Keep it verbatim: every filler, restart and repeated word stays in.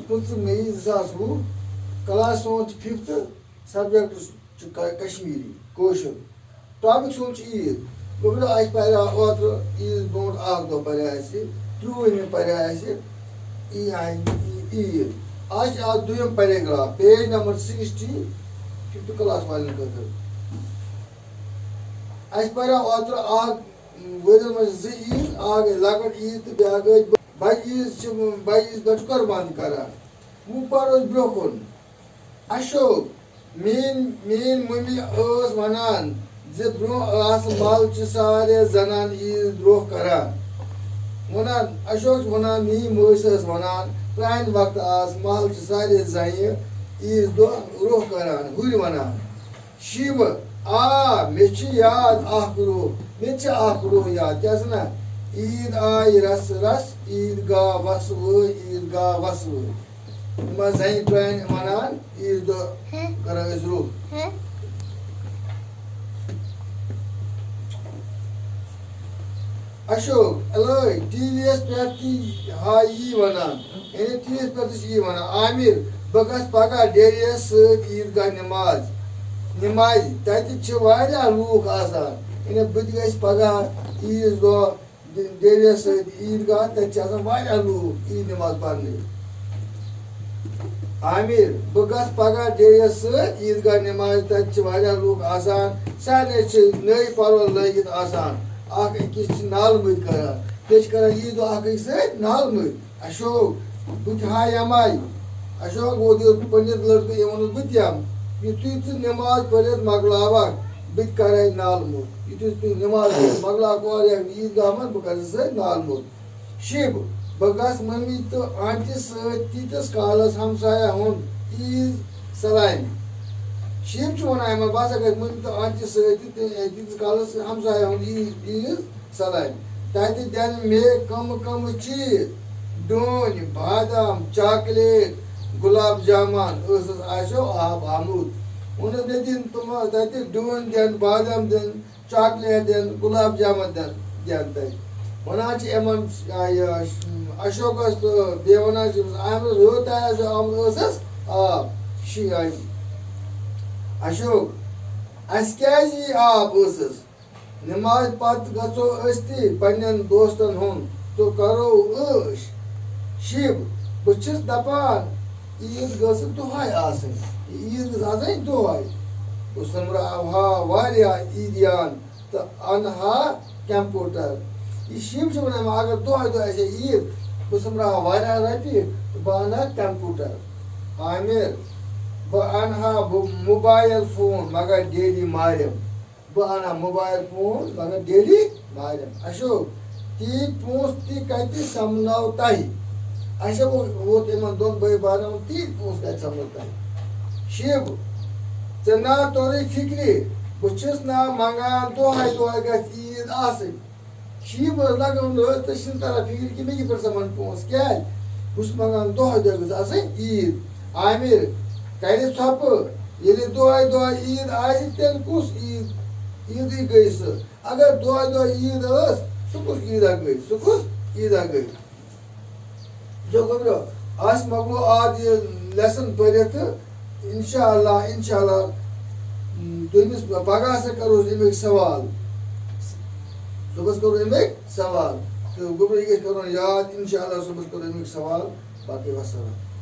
پٕنٛژٕہ مئی زٕ ساس وُہ۔ کلاس سون چھُ ففتھ، سبجیکٹ چھُ ک-، کشمیٖری، کٲشُر۔ ٹاپک سون چھُ عیٖد۔ گوٚبرو، اَسہِ پریو اوترٕ عیٖد برونٛٹھ اکھ دۄہ پریو اَسہِ، ترٛوُہمہِ پریو اَسہِ عی-، عی-، عیٖد۔ آز چھِ اَتھ دوٚیِم paragraph, page number sixty, fifth class والٮ۪ن خٲطرٕ۔ اَسہِ پریو اوترٕ اکھ، ؤرِیَس منٛز چھِ زٕ عیٖد، اکھ گٔے لۄکٕٹ عیٖد تہٕ بیٛاکھ گٔے بٔڑ عیٖد۔ چھِ، بٔڑ عیٖد پٮ۪ٹھ چھِ قۄربان کران۔ وۄنۍ پرو أسۍ برٛونٛہہ کُن۔ اشوک، میٲنۍ، میٲنۍ مٔمی ٲس وَنان زِ برٛونٛہہ آسہٕ محلہٕ چہِ سارے زنانہٕ عیٖد روٚف کران۔ وَنان، اشوک چھُ وَنان، میٲنۍ مٲج ٲس وَنان، پرٛانہِ وقتہٕ آسہٕ محلہٕ چہِ سارے زنہِ عیٖد دۄہ روٚف کران، ہُرۍ وَنان۔ شیٖبہٕ، آ، مےٚ چھُ یاد اکھ روٚف، مےٚ تہِ چھُ اکھ روٚف یاد، کیٛاہ سا نہ؟ عیٖد آیہِ رسہٕ رسہٕ، عیٖد گاہ وسہٕ وٲے، عیٖد گاہ وسہٕ وٲے۔ یِم آسہٕ زَنہِ پرٛانہِ وَنان، عیٖذ دۄہ ہہ۔ کَران ٲسۍ روٚف۔ ہہ۔ اشوک، الٲے، ٹی وی یَس پٮ۪ٹھ تہِ ہا یی وَنان، یعنی ٹی وی یَس پٮ۪ٹھ تہِ چھِ یی وَنان، عامر، بہٕ گژھٕ پگاہ ڈیڈیَس سۭتۍ عیٖد گاہ نماز، نمازِ، تَتہِ چھِ واریاہ لوٗکھ آسان، یعنی بہٕ تہِ گژھٕ پگاہ عیٖذ دۄہ ڈیڈیَس سۭتۍ عیٖد گاہ، تَتہِ چھِ آسان واریاہ لوٗکھ عیٖد نماز پرنہِ۔ عامر، بہٕ گژھٕ پگاہ ڈیڈیَس سۭتۍ عیٖد گاہ نمازِ، تَتہِ چھِ واریاہ لوٗکھ آسان، سارنٕے چھِ نٔے پلو لٲگِتھ آسان، اکھ أکِس چھِ نالہٕ مٔتۍ کران، بیٚیہِ چھِ کران عیٖد دۄہ اکھ أکِس سۭتۍ نالہٕ مٔتۍ۔ اشوک، بہٕ تہِ ہا یِمے۔ اشوک ووت یوت پننِس لڑکہٕ، یِمن اوس بہٕ تہِ یِم۔ یُتھُے ژٕ نماز پٔرِتھ مۄکلاوکھ، بہٕ تہِ کرے نالہٕ موٚت۔ یُتھُے ژٕ نماز پٔرِتھ مۄکلاوکھ، اورٕ یِکھ عیٖد گاہ منٛز، بہٕ کرٕ ژٕ سۭتۍ نالہٕ موٚت۔ شِب، بہٕ گژھٕ مٔمی تہٕ آنٹی سۭتۍ تیٖتِس کالس ہمسایہ ہُنٛد عیٖد سلامہِ۔ شِب چھُ وَنان یِمن، بہٕ ہسا گژھٕ مٔمی تہٕ آنٹی سۭتۍ تہٕ تیٖتِس کالس ہمسایہ ہُنٛد عیٖد، عیٖد سلامہِ۔ تَتہِ دِن مےٚ کم کم چیٖز، ڈوٗنۍ، بادام، چاکلیٹ، گۄلاب جامن، ٲسس آسیو آب آمُت۔ ووٚنُس مےٚ دِن تِم تَتہِ، ڈوٗنۍ دِن، بادام دِن، چاکلیٹ دِن، گۄلاب جامن دِن، دِن تَتہِ۔ وَنان چھِ یِمن، آ، یہِ، اشوکس تہٕ بیٚیہِ وَنان چھِ أمِس عامرس، ہیوٚر تام آسیو آمُت ٲسس آب۔ شی-، اشوک، اَسہِ کیٛازِ یی آب ٲسس؟ نماز پتہٕ گژھو أسۍ تہِ پننٮ۪ن دوستن ہُنٛد تہٕ کرو عٲش۔ شِب، بہٕ چھُس دپان، عیٖد گٔژھ دۄہے آسٕنۍ۔ یہِ عیٖد گٔژھ آسٕنۍ دۄہے۔ بہٕ سوٚمبراوہا واریاہ عیٖدیان تہٕ انہٕ ہا کمپیوٹر۔ یہِ شِب چھُ ونان، اگر دۄہے دۄہے آسہِ ہا عیٖد، بہٕ سوٚمبراوہا واریاہ رۄپیہِ تہٕ بہٕ انہٕ ہا کمپیوٹر۔ عامر، بہٕ انہٕ ہا بہٕ موبایل فون، مگر ڈیڈی مارٮ۪م۔ بہٕ اَنہٕ ہا موبایل فون، مگر ڈیڈی مارٮ۪م۔ اشوک، تیٖتۍ پونٛسہٕ تہِ کَتہِ سَمناو تۄہہِ؟ اچھا، وۄنۍ ووت یِمَن دۄن بٲے بارنٮ۪ن، تیٖتۍ پونٛسہٕ کَتہِ سَمنو تۄہہِ؟ شِب، ژےٚ نا توٚرُے فِکرِ، بہٕ چھُس نا منٛگان دۄہَے دۄہَے گژھِ عیٖد آسٕنۍ۔ شیٖپ ٲس لگٲومٕژ، ٲس تہٕ چھِنہٕ تران فِکرِ کہِ مےٚ کِتھ پٲٹھۍ سَمان پونٛسہٕ۔ کیٛازِ؟ بہٕ چھُس منٛگان دۄہَے دۄہَے گٔژھ آسٕنۍ عیٖد۔ عامر، کَرِ ژھۄپہٕ، ییٚلہِ دۄہَے دۄہَے عیٖد آسہِ، تیٚلہِ کُس عیٖد؟ عیٖدٕے گٔے سُہ۔ اگر دۄہَے دۄہَے عیٖد ٲس، سُہ کُس عیٖدا گٔے؟ سُہ کُس عیٖدا گٔے؟ جو گوٚبرو، آز مۄکلو آز یہِ lesson پٔرِتھ تہٕ انشاءاللہ، انشاءاللہ، م، دوٚیمِس پگاہ ہسا کرو أسۍ اَمِکۍ سوال۔ صُبحس کرو اَمِکۍ سوال۔ تہٕ گوٚبرو، یہِ گژھِ کرُن یاد، انشاءاللہ صُبحس کرو اَمِکۍ سوال۔ باقٕے وسلام۔